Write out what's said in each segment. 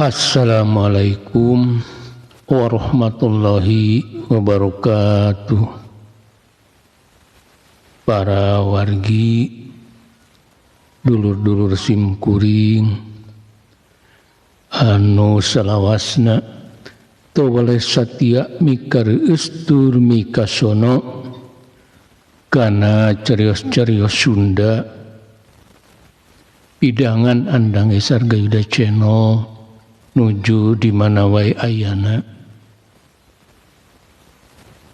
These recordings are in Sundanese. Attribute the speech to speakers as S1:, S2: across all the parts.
S1: Assalamualaikum warahmatullahi wabarakatuh. Para wargi, dulur-dulur simkuring anu salawasna teu satia mikareueus tur mikasono kana carios-carios Sunda pidangan Andang S. Argayuda Channel nuju di mana wae ayana,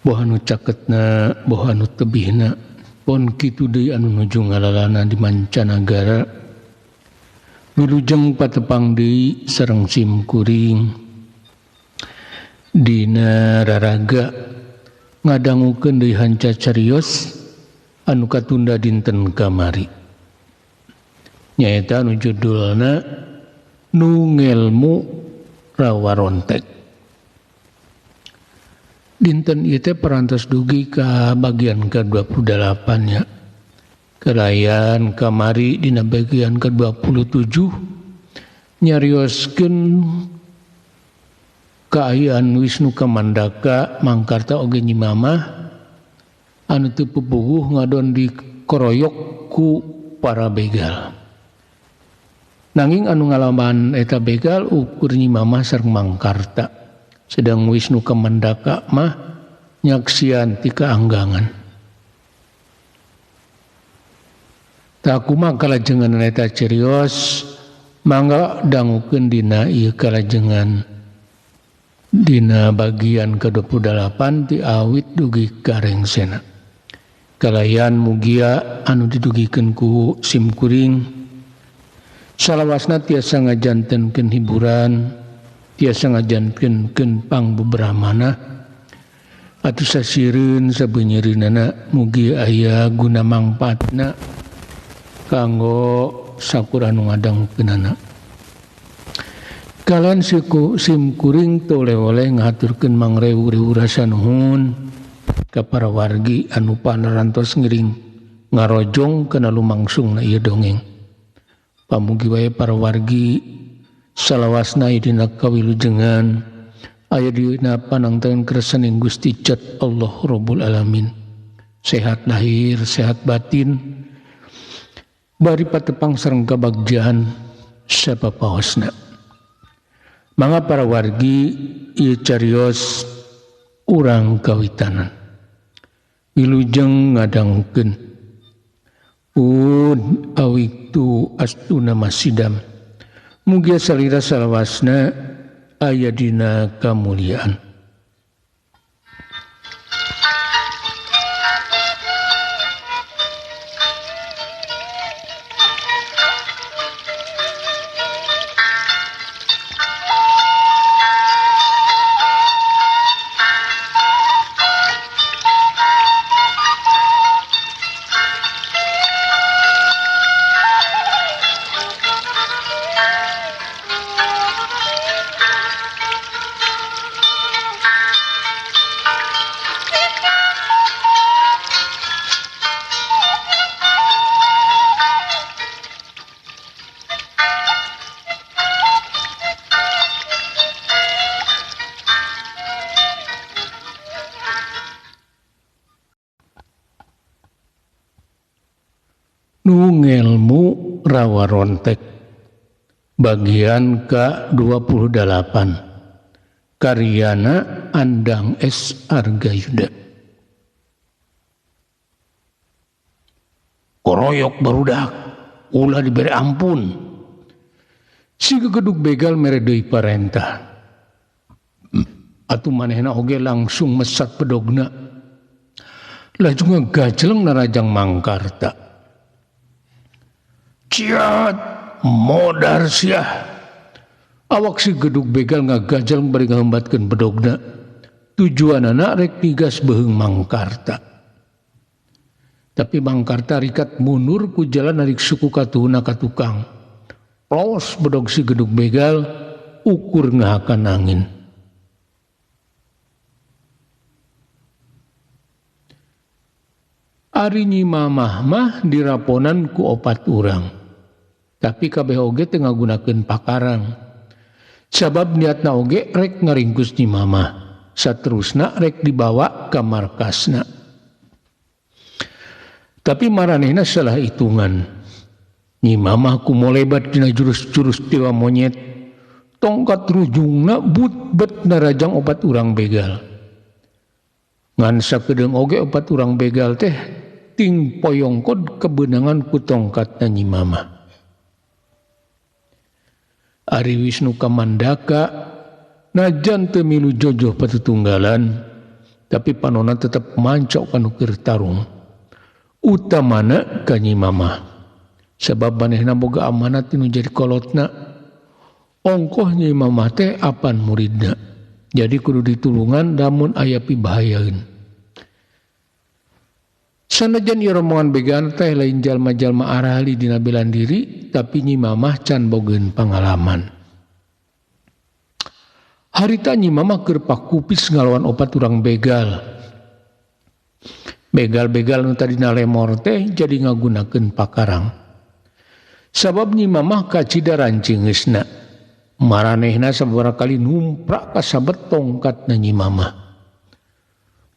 S1: boh anu caketna, boh anu tebihna, pon kitu deui anu nuju ngalalana di mancanagara. Wilujeng patepang deui sareng simkuring dina raraga ngadangukeun deui hanca carios anu katunda dinten kamari, nyaeta anu judulna Nu Ngelmu Rawarontek. Dinten ieu teh parantos dugi ka bagian ke-28 nya. Kelayan kamari dina bagian ke-27 nyarioskeun kaayaan Wisnu Kamandaka Mangkarta oge Nyi Mamah anu teu pupuguh ngadon dikoroyok ku para begal. Nanging anu ngalaman eta begal ukur Nyi Mamah sareng Mangkarta. Sedang Wisnu Kamandaka mah nyaksian ti kaanggangan. Tah kumaha kalajengan eta cerios, mangga dangukeun dina ieu kalajengan dina bagian ke-28 ti awit dugi ka rengsena. Kalayan mugia anu didugikeun ku simkuring salawasna tiasa ngajantenkeun hiburan, tiasa ngajantenkeun pangbeberamana atuh sasireun sabeunyereunana mugi aya guna mangpaatna kanggo sakur anu ngadangkeunana. Kalian siku simkuring toleh-oleh ngahaturkeun mangrewu-rewu rasa nuhun ka para wargi anu panarantos ngiring ngarojong kana lumangsungna ieu dongeng. Pamugi wae para wargi salawasna dina kawilujengan aya dina panangtengan keresaning Gusti Jat Allah Rabbul Alamin. Sehat lahir, sehat batin, bari patepang sareng kabagjaan sapapaosna. Mangga para wargi ieu carios urang kawitanan. Wilujeng ngadangukeun. Pun awiktu astuna masidam. Mugia salira salawasna aya dina kamuliaan. Nu Ngelmu Rawarontek bagian ke-28 karyana Andang S. Argayuda. Koroyok barudak ulah diberi ampun. Si gegedug begal mere deui parentah. Atuh manehna oge langsung mesat pedogna. Laju ngagajleng narajang Mangkarta. Ciat modar siah. Awak si gedug begal ngagajal bari ngahembatkeun bedogna. Tujuanana rek digas beuheung Mangkarta. Tapi Mangkarta rikat mundur ku jalan narik suku katuhuna ka tukang. Plos bedog si gedug begal ukur ngahakan angin. Ari Nyi Mamah mah diraponan ku opat urang. Tapi kabeh oge teu ngagunakeun pakarang. Sabab niatna oge rek ngaringkus Nyi Mamah, saterusna rek dibawa ka markasna. Tapi maranehna salah hitungan. Nyi Mamah kumolebat dina jurus-jurus dewa monyet, tongkat rujungna but-bet narajang opat urang begal. Ngan sakedeung oge opat urang begal teh ting poyongkod kebenangan ku tongkatna Nyi Mamah. Ari Wisnu Kamandaka najan teu milu jojoh patutunggalan, tapi panona tetep mancok kanu keur tarung. Utamana ka Nyi Mamah. Sabab manehna boga amanat nu jadi kolotna. Ongkoh Nyi Mamah teh apan muridna. Jadi kudu ditulungan lamun aya pibahayaeun. Sanajan ieu rombongan begal teh lain jalma-jalma arahli dina belan diri, tapi Nyi Mamah can bogeun pangalaman. Harita Nyi Mamah keur pakupis ngalawan opat urang begal. Begal-begal nu tadina lemor teh jadi ngagunakeun pakarang. Sabab Nyi Mamah kacida rancingeusna. Maranehna sababaraha kali numprak kasabet tongkatna Nyi Mamah.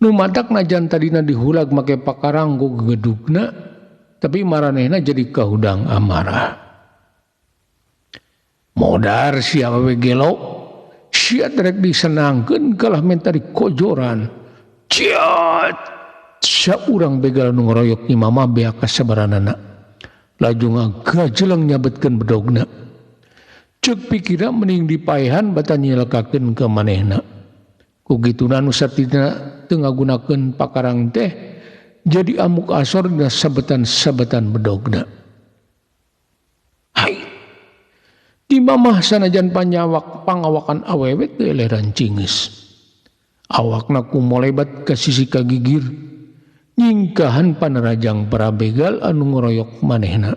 S1: Nu matak najan tadina dihulag make pakarang ku gegedugna, tapi maranehna jadi kahudang amarah. Modar sia we gelo, sia rek disenangkeun kalah menta dikojoran. Ciat! Saurang begal nu ngoroyok Nyi Mamah beak kasabaranana. Laju ngagajeleng nyabetkeun bedogna. Ceuk pikirna mending dipaehan batan nyelekakeun ka manehna. Ku kituna nu satina teu ngagunakeun pakarang teh jadi amuk asor dina sabetan-sabetan bedogna. Hai. Di Mamah sanajan panyawak pangawakan awewe teu eleran cingeus. Awakna kumolebat ka sisi kagigir. Nyingkahan panarajang para begal anu ngoroyok manehna.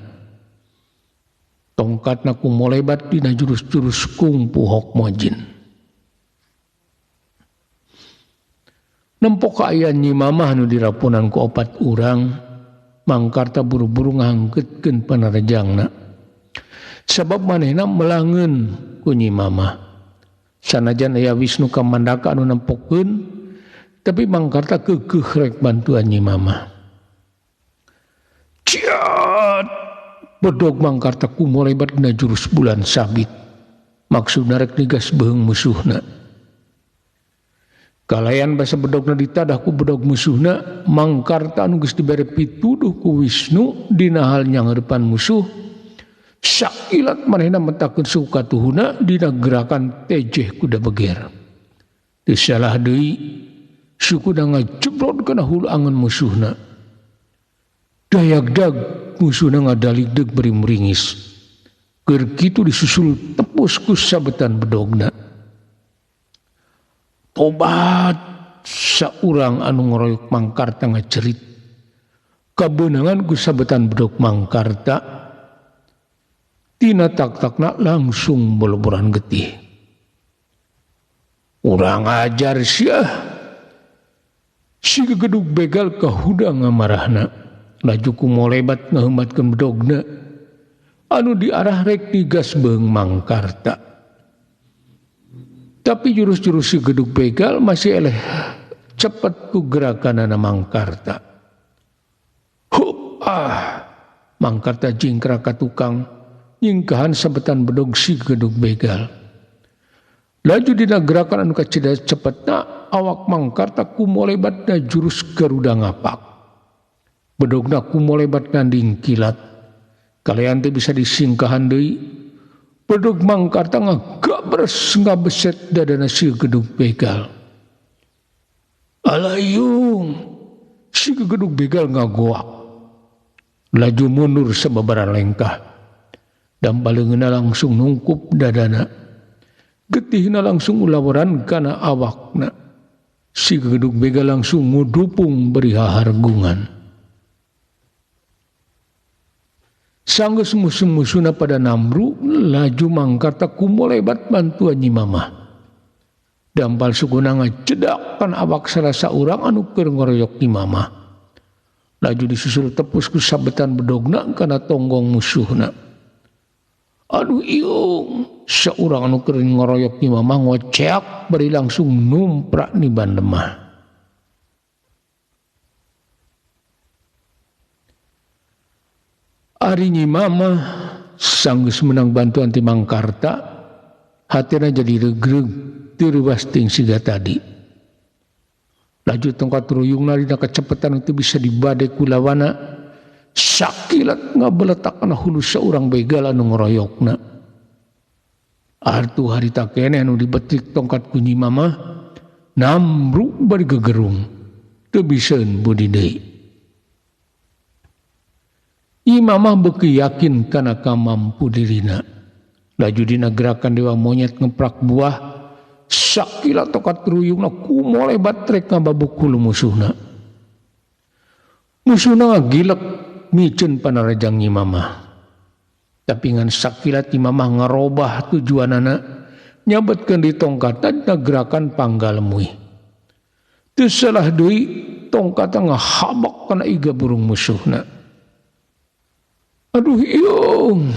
S1: Tongkatna kumolebat dina jurus-jurus kungpu hok mojin. Nempo kaayaan Nyi Mamah nu dirapunan ku opat urang, Mangkarta buru-buru ngahangkeutkeun panarajangna. Sabab manehna melangeun ku Nyi Mamah. Sanajan aya Wisnu Kamandaka anu nempokeun, tapi Mangkarta keukeuh rek bantuan Nyi Mamah. Ciat! Bedog Mangkarta kumolebat dina jurus bulan sabit. Maksudna rek nigas beheung musuhna. Kalayan basa bedogna ditadah ku bedog musuhna, Mangkarta anu geus dibere pituduh ku Wisnu dina hal nyangeurepan musuh. Sakilat manehna mentakeun suku katuhuna dina gerakan tejeh kuda beger. Teu salah deui, sukuna ngajebrod kana hulu angon musuhna. Dayagdag musuhna ngadaligdeg bari meringis. Keur kitu disusul tepus ku sabetan bedogna. Tobat saurang anu ngoroyok Mangkarta ngacerit. Kabeunangan ku sabetan bedog Mangkarta tina tak-takna langsung boloboran getih. Urang ajar sia. Si gegedug begal kahudang ngamarahna. Laju kumolebat ngaheumatkeun bedogna anu diarah rek digas beung Mangkarta. Tapi jurus-jurus si gedug begal masih eleh cepet ku gerakanana Mangkarta. Hup ah, Mangkarta jingkrak ka tukang nyingkahan sabetan bedog si gedug begal. Laju dina gerakan anu kacida cepetna awak Mangkarta kumolebatna jurus Garuda ngapak. Bedogna kumolebat nanding kilat. Kalian teh bisa disingkahan deui. Bedog Mangkarta ngagabres ngabeset dadana si gedug begal. Alayung, si gedug begal ngagoak. Laju mundur sababaraha lengkah. Dampaleungeunna langsung nungkup dadana. Getihna langsung ulawaran kana awakna. Si gedug begal langsung ngudupung beri hahargungan. Sanggeus musuh-musuhna pada namru, laju Mangkarta kumolebat bantuan Nyi Mamah. Dampal sukuna ngacedak kana awak salah saurang anu keur ngoroyok Nyi Mamah. Laju disusul tepus ku sabetan bedogna kana tonggong musuhna. Aduh iung, saurang anu keur ngoroyok Nyi Mamah ngoceak bari langsung numprak ni bandemah. Ari Nyi Mamah sanggeus menang bantuan ti Mangkarta, hatina jadi regreg teu reuwas ting siga tadi. Laju tongkat ruyungna dina kacepetan teu bisa dibade ku lawana, sakilat ngabeletak kana hulu saurang begal anu ngoroyokna. Artu harita keneh anu dibetik tongkat ku Nyi Mamah, nambruk bari gegerung, teu bisaeun budi deui. Nyi Mamah beuki yakin kana kamampu dirina. Laju dina gerakan dewa monyet ngeprak buah, sakilat tokat ruyungna kumolebat rek ngababuk hulu musuhna. Musuhna ngagilek miceun panarajang Nyi Mamah. Tapi ngan sakilat Nyi Mamah ngarobah tujuanana, nyabetkeun di tongkatan dina gerakan panggalmuih. Teu salah deui tongkatna ngahabak kana iga burung musuhna. Aduh iung,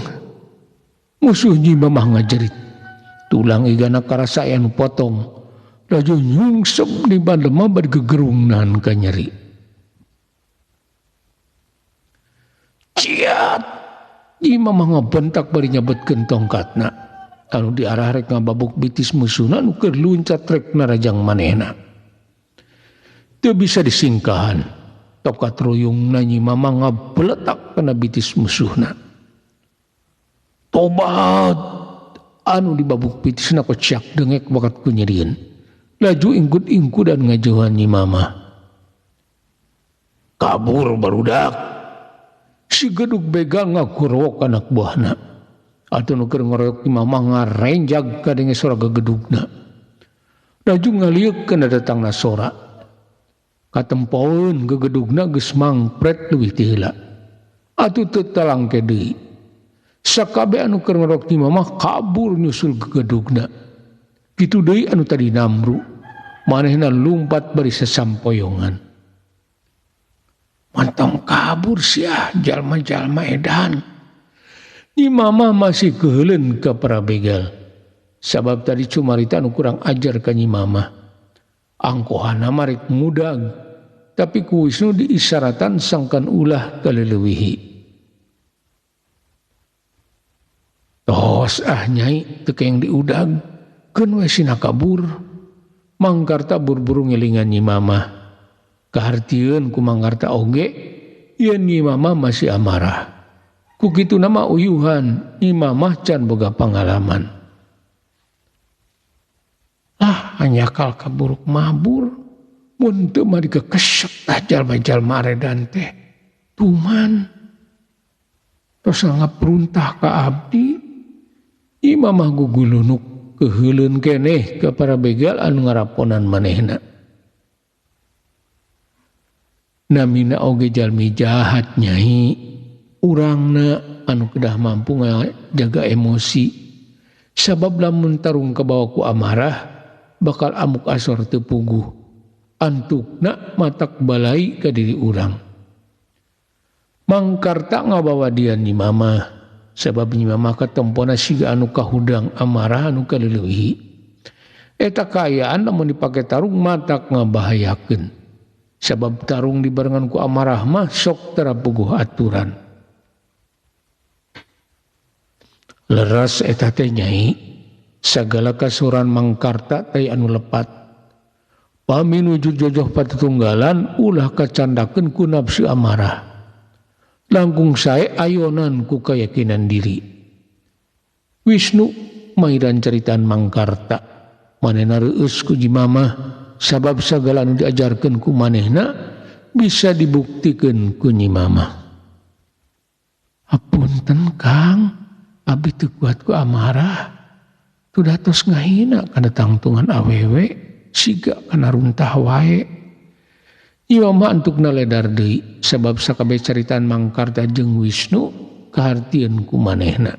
S1: musuh Nyi Mamah ngajerit. Tulang igana karasa aya nu potong. Laju nyungsep di bandema bari gegerungnan ka nyeri. Ciat! Nyi Mamah ngabentak bari nyabetkeun tongkatna. Anu diarah rek ngababuk bitis musuhna nu keur luncat rek narajang manehna. Teu bisa disingkahan. Tokat ruyungna Nyi Mamah ngabeletak kana bitis musuhna. Tobat! Anu dibabuk bitisna kociak dengek bakat ku nyerieun. Laju ingkut-ingkudan ngajauhan Nyi Mamah. Kabur barudak. Si geduk begal ngagorowok anak buahna. Atuh nu keur ngoroyok Nyi Mamah ngarenjag kadenge sora gegedugna. Laju ngalieuk kana datangna sora. Katempoeun gegedugna geus mangpret leuwih ti heula. Atuh teu talangke deui. Sakabeh anu keur ngorok Nyi Mamah kabur nyusul gegedugna. Kitu deui anu tadi namru. Manehna lumpat bari sasampoyongan. Mantong kabur sia jalma-jalma edan. Nyi Mamah masih keuheuleun ka para begal. Sabab tadi cumarita anu kurang ajar ka Nyi Mamah. Angkohana marek mudag, tapi ku Wisnu diisaratan sangkan ulah kaleulewihi. Tos ah nyai teu keng diudag, keun we sina kabur. Mangkarta buru-buru ngelingan Nyi Mamah. Kahartieun ku Mangkarta oge, yen Nyi Mamah masih amarah. Ku kitu nama uyuhan, Nyi Mamah can boga pangalaman. Ah, anyakal kaburuk mabur. Mun teu mah dikekesek tah jalma-jalma aredan teh. Tuman. Tos ngapruntah ka abdi. Nyi Mamah gugulunuk keuheuleun keneh ka para begal anu ngaraponan manehna. Namina oge jalmi jahat nyai. Urangna anu kedah mampu ngajaga emosi. Sabab lamun tarung kabawa ku amarah bakal amuk asor teu puguh. Antukna matak balai ka diri urang. Mangkarta ngabawa dia Nyi Mamah. Sabab Nyi Mamah katempona siga anu kahudang amarah anu kaleuleui. Eta kaayaan lamun dipake tarung matak ngabahayakeun. Sabab tarung dibarengan ku amarah mah sok tara puguh aturan. Leres eta teh nyai, sagala kasuran Mangkarta teh anu lepat. Pami nuju jojoh patutunggalan ulah kacandakeun ku nafsu amarah. Langkung sae ayonan ku kayakinan diri. Wisnu mairan caritaan Mangkarta. Manehna reueus ku Nyi Mamah sabab sagala anu diajarkeun ku manehna bisa dibuktikeun ku Nyi Mamah. Apunten Kang, abdi teu kuat ku amarah. Tudah tos ngahina kana tangtungan awewe siga kana runtah wae. Nyi Mamah antukna ledar deui sabab sakabeh caritaan Mangkarta jeung Wisnu kahartieun ku manehna.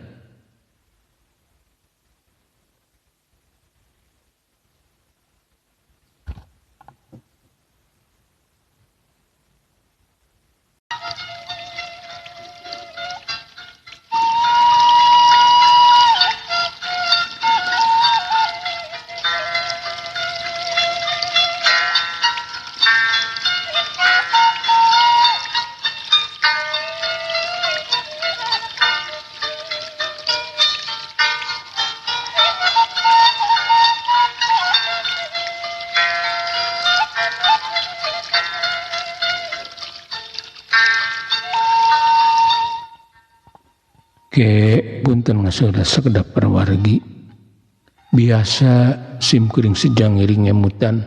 S1: Ke punten ngasoda sakedap parawargi. Biasa sim kuring sejang ngiring ngemutan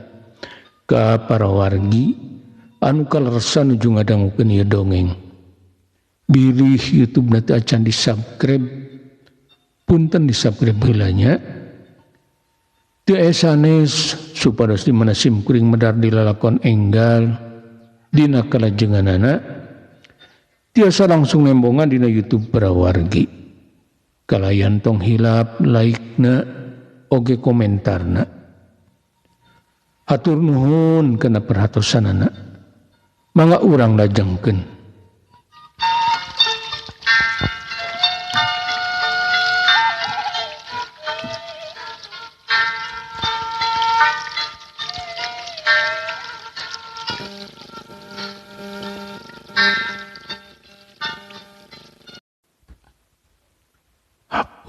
S1: ka parawargi anu kaleresan nuju ngadangukeun ieu dongeng. Bilih YouTube na teu acan di-subscribe, punten di-subscribe heula nya. Teu aya sanes supados di mana sim kuring medar dilalakon enggal dina kalajenganana tiasa langsung nembongan dina YouTube parawargi. Kalayan tong hilap like-na oge komentarna. Hatur nuhun kana perhatosanana. Mangga urang lajengkeun.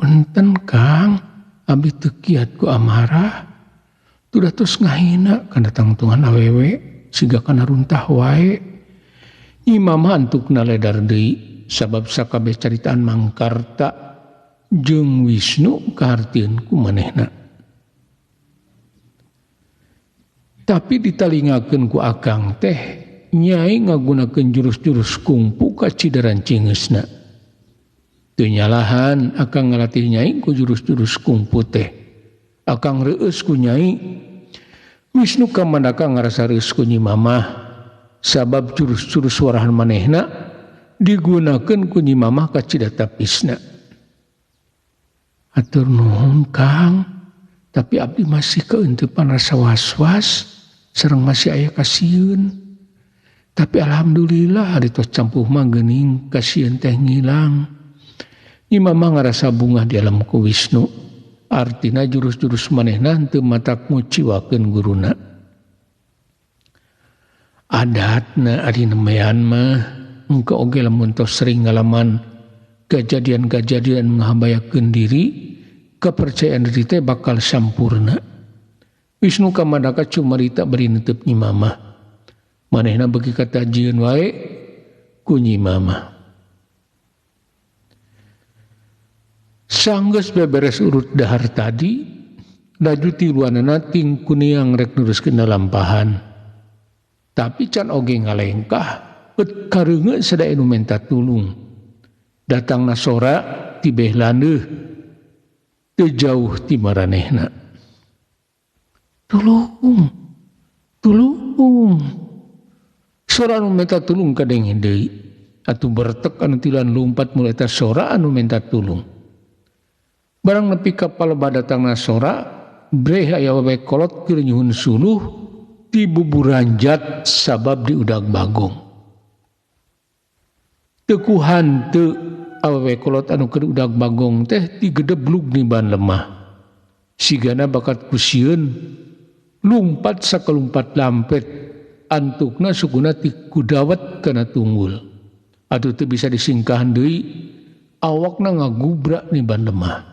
S1: Punten Kang, abdi teu kiat ku amarah. Tudah tos ngahina kana tangtungan awewe siga kana runtah wae. Nyi Mama antukna ledar deui sabab sakabeh caritaan Mangkarta jeung Wisnu kahartieun ku manehna. Tapi ditalingakeun ku akang teh nyai ngagunakeun jurus-jurus kungfu ka cidaran cingeusna. Teu nyalahan akang ngalatih nyai ku jurus-jurus kungfu teh. Akang reueus ku nyai. Wisnu Kamandaka ngarasa reueus ku Nyi Mamah sabab jurus-jurus warahan manehna digunakeun ku Nyi Mamah ka cidatapisna. Hatur nuhun Kang, tapi abdi masih keuntepan rasa was-was sareng masih aya kasieun. Tapi alhamdulillah ari tos campuh mah geuning kasieun teh ngilang. Nyi Mamah ngarasa bungah di alam ku Wisnu. Artina jurus-jurus manehna teu matak muciwakeun guruna. Adatna ari nemean mah engke oge lamun tos sering ngalaman kejadian-kejadian ngahabayakeun diri, kepercayaan diri teh bakal sampurna. Wisnu Kamandaka cumarita bari netep Nyi Mamah. Manehna beuki katajieun wae ku Nyi Mamah. Sanggeus beberes urut dahar tadi, laju tiluanana ting kuniang rek neruskeun lampahan. Tapi can oge ngalengkah, bet kareungeut sadaya nu menta tulung. Datangna sora tibeh landeuh, teu jauh ti maranehna. Tulung, tulung. Sora anu menta tulung kadenge deui. Atuh bertek anu tiluan lumpat mulai eta sora anu menta tulung. Barang nepi ka palebah datangna sora, breh aya wae kolot keur nyuhun suluh ti buburanjat sabab diudag bagong. Teu ku hanteu awewe kolot anu keur udag bagong teh tigedeblug niban lemah. Sigana bakat ku sieun lumpat sakalumpat lampet, antukna sukuna ti kudawet kana tunggul. Atuh teu bisa disingkahan deui, awakna ngagubrak niban lemah.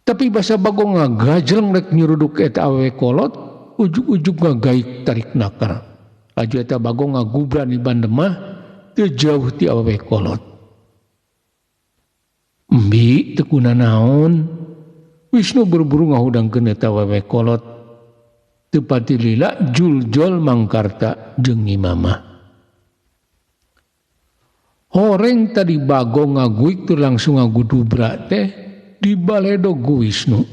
S1: Tapi basa bagong ngagajleng rek nyuruduk eta awewe kolot, ujug-ujug ngagaik tarik nakar. Laju eta bagong ngagubra niban lemah, teu jauh ti awewe kolot. Embi teu kunanaon, Wisnu buru-buru ngahudangkeun eta awewe kolot. Teu pati lila juljol Mangkarta jeung Nyi Mamah. Horeng tadi bagong ngaguik tur langsung ngagudubra teh dibaledog ku Wisnu.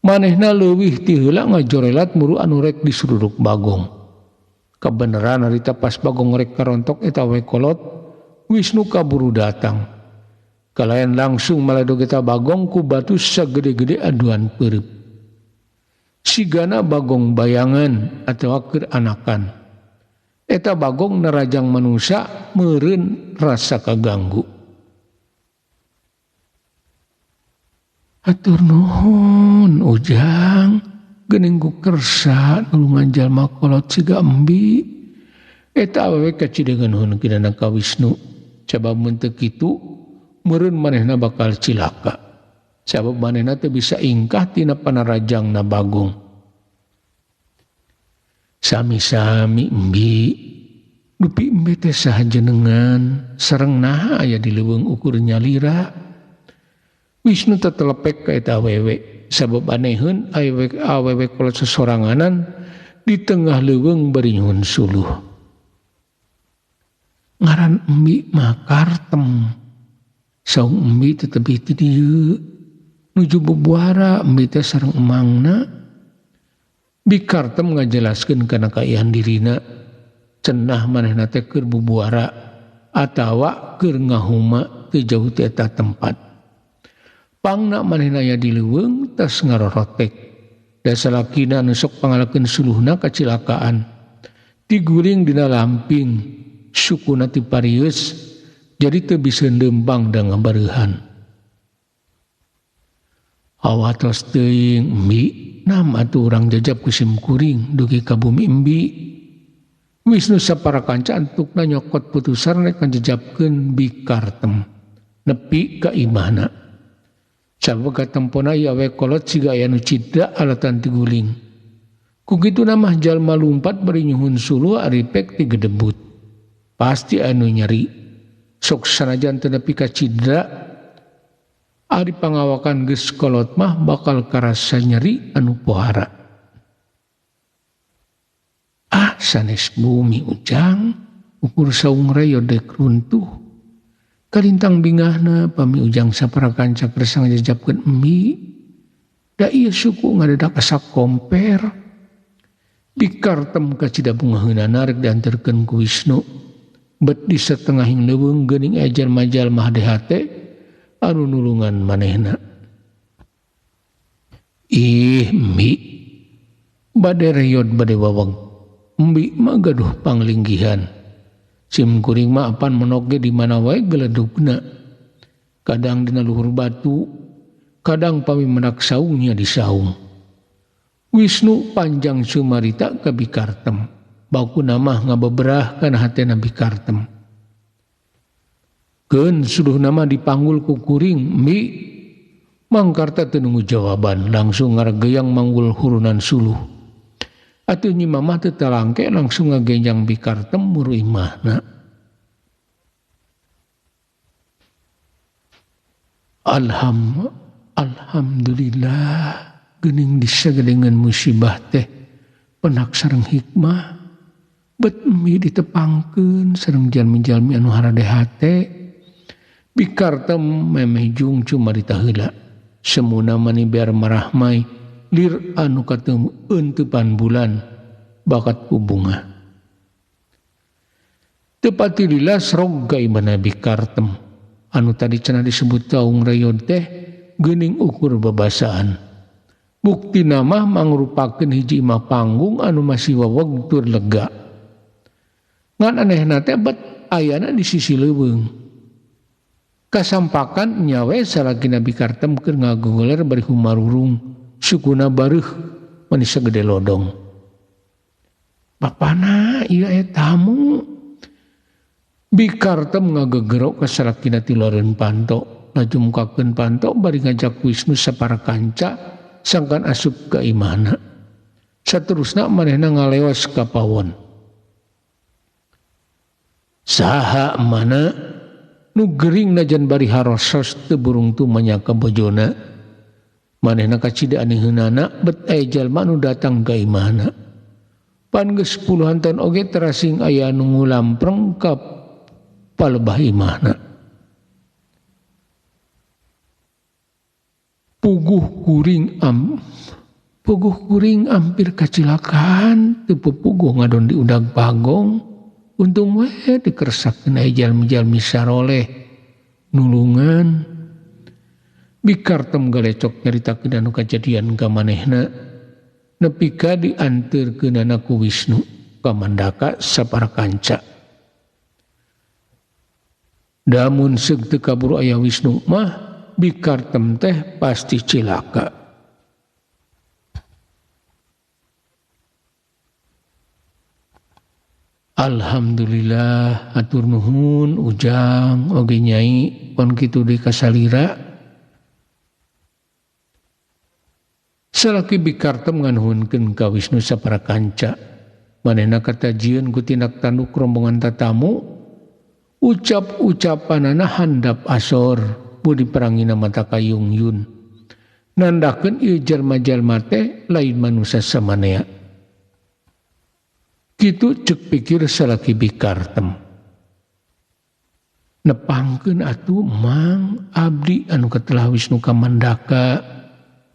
S1: Manehna leuwih ti heula ngajorelat muru anu rek disururuk bagong. Kabeneran harita pas bagong rek karontok eta we kolot, Wisnu kaburu datang. Kalayan langsung maledog eta bagong ku batu sagede-gede aduan peureup. Sigana bagong bayangan atawa keur anakan. Eta bagong nerajang manusia meureun rasa kaganggu. Hatur nuhun Ujang, geuning ku kersa nulungan jalma kolot siga embi. Eta awewe kacideungeun nuhun kidana ka Wisnu. Sabab mun teu kitu meureun manehna bakal cilaka. Sabab manehna teu bisa ingkah tina panarajangna bagong. Sami-sami embi, Dupi embe teh saha jenengan sareng naha aya di leuweung ukur nyalira. Wisnu tetelepek ka eta awewe sabab aneheun awewe kolot sesoranganan di tengah leuweung bari nyuhun suluh. Ngaran embi mah Kartem. Saung embi teh tebih ti dieu. Nuju bubuara embi teh sareng emangna. Bi Kartem ngajelaskeun kana kaayaan dirina. Cenah manehna teh keur bubuara atawa keur ngahuma teu jauh ti eta tempat. Pangna manehna aya di leuweung tas ngarorotek. Da salakina anu sok pangalakeun suluhna kacilakaan. Tiguring dina lamping, sukuna ti parieus, jadi teu bisa lempang da ngabareuhan. Awatos teuing embi, nam atuh urang jajab ku sim kuring dugi ka bumi embi. Wisnu sapara kanca antukna nyokot putusan rek ngajejabkeun Bi Kartem nepi ka imahna. Sabab katempona ieu awe kolot siga aya nu cida alatan tiguling. Ku kituna mah jalma lumpat bari nyuhun suluh ari pek ti gedebut. Pasti anu nyeri. Sok sanajan teu nepi ka cidra ari pangawakan geus kolot mah bakal karasa nyeri anu pohara. Ah sanes bumi ujang ukur saung reyo dek runtuh. Kalintang bingahna pami ujang sapara kanca kersa ngajejabkeun embi. Da ieu suku ngadadak asa komper. Bi Kartem kacida bungaheunana rek dianterkeun ku Wisnu. Bet di setengahing leuweung geuning aya jalma-jalma hade-hate anu nulungan manehna. Ih embi bade reyod bade waweg. Embi mah gaduh panglinggihan. Sim kuring mah apan menoge di mana wae geledugna. Kadang dina luhur batu, kadang pami menak saungnya di saung. Wisnu panjang sumarita ka Bi Kartem. Bakuna mah ngabeberah kana hatena Bi Kartem. Keun suluhna mah dipanggul ku kuring, embi. Mangkarta teu nunggu jawaban, langsung ngaregeyang manggul hurunan suluh. Atuh nyi mamah teu talangke langsung ngagenjang Bi Kartem muru imahna. Alhamdulillah geuning disagedengan musibah teh penak sareng hikmah bet mi ditepangkeun sareng jalmi-jalmi anu harade hate. Bi Kartem memeh jung cumarita heula. Semuna mani biar marahmai lir anu katemu entepan bulan bakat ku bunga. Tepati lilas rog ka imahna Bi Kartem anu tadi cenah disebut taung reyod teh geuning ukur babasaan. Bukti mah mangrupakeun hiji imah panggung anu masih waweg tur lega. Ngan anehna teh bet ayana di sisi leuweung. Kasampakan nyawe salakina Bi Kartem keur ngagogoler bari humarurung sukuna bareuh mani sagede lodong. Bapana ieu aya tamu. Bi Kartem ngagegero ka salakina tiloreun panto, laju mukakeun panto bari ngajak Wisnu sapara kanca sangkan asup ka imahna. Saterusna manehna ngaleos ka pawon. Saha mana nu gering najan bari harosos teu burung tu manyaka bojona. Manehna kacida aneheunana bet aya jalma nu datang ka imahna. Pan geus puluhan taun oge terasing aya nu ngulampreng ka palebah imahna. Puguh kuring ampir kacilakaan teu puguh ngadon di udag pagong. Untung we dikersakeun aya jalmi-jalmi saroleh nulungan. Bi Kartem galecok nyaritakeun anu kajadian ka manehna nepi ka dianteurkeunana ku Wisnu ka Mandaka sapara kanca. Damun seug teu kaburu aya Wisnu mah Bi Kartem teh pasti cilaka. Alhamdulillah atur nuhun ujang oge nyai pon kitu deui kasalira. Salaki Bi Kartem nganuhunkeun ka Wisnu sapara kanca. Manehna katajieun ku tindak tanduk rombongan tatamu, ucap-ucapanana handap asor budi perangina mata kayungyun. Nandakeun ieu jalma-jalma teh lain manusia samanea. Kitu cek pikir salaki bikartem. Nepangkeun atuh Mang abdi anu katelah Wisnu Kamandaka,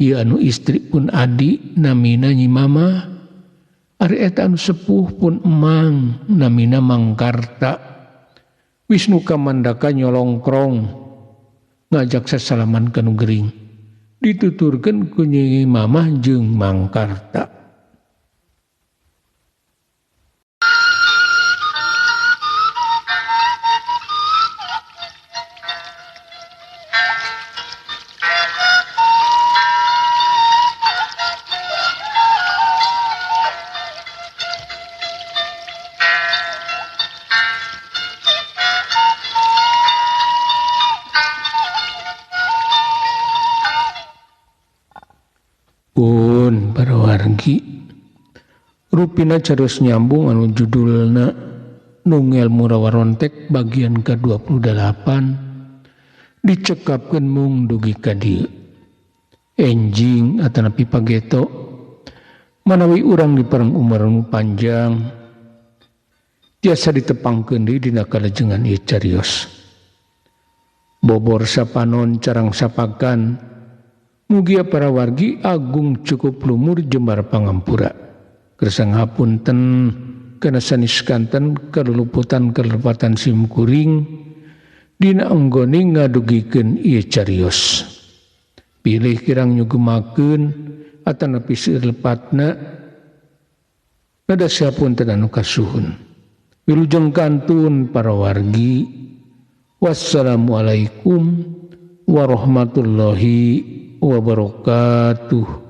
S1: ieu anu istri pun adi namina Nyi Mama, ari eta anu sepuh pun emang namina Mangkarta. Wisnu Kamandaka nyolongkrong ngajak sasalaman ka nu gering. Dituturkeun ku Nyi Mamah jeung Mangkarta. Pun para wargi rupina carus nyambung anu judulna Nungel Murawarontek bagian ke-28 dicekapkeun mung dugi ka dieu. Enjing atanapi pageto manawi urang dipareng umur nu panjang tiasa ditepangkeun deui dina kalajengan ieu carios. Bobor sapanon carang sapakan mugia para wargi agung cukup lumur jembar pangampura. Kersang hapunten kana sanes kanten kaluluputan kalepatan simkuring dina anggone ngadugikeun ieu carios. Pilih kirang nyugemakeun atanapi seueur lepatna nada sapunten anu kasuhun. Wilujeng kantun para wargi. Wassalamualaikum warahmatullahi wabarakatuh.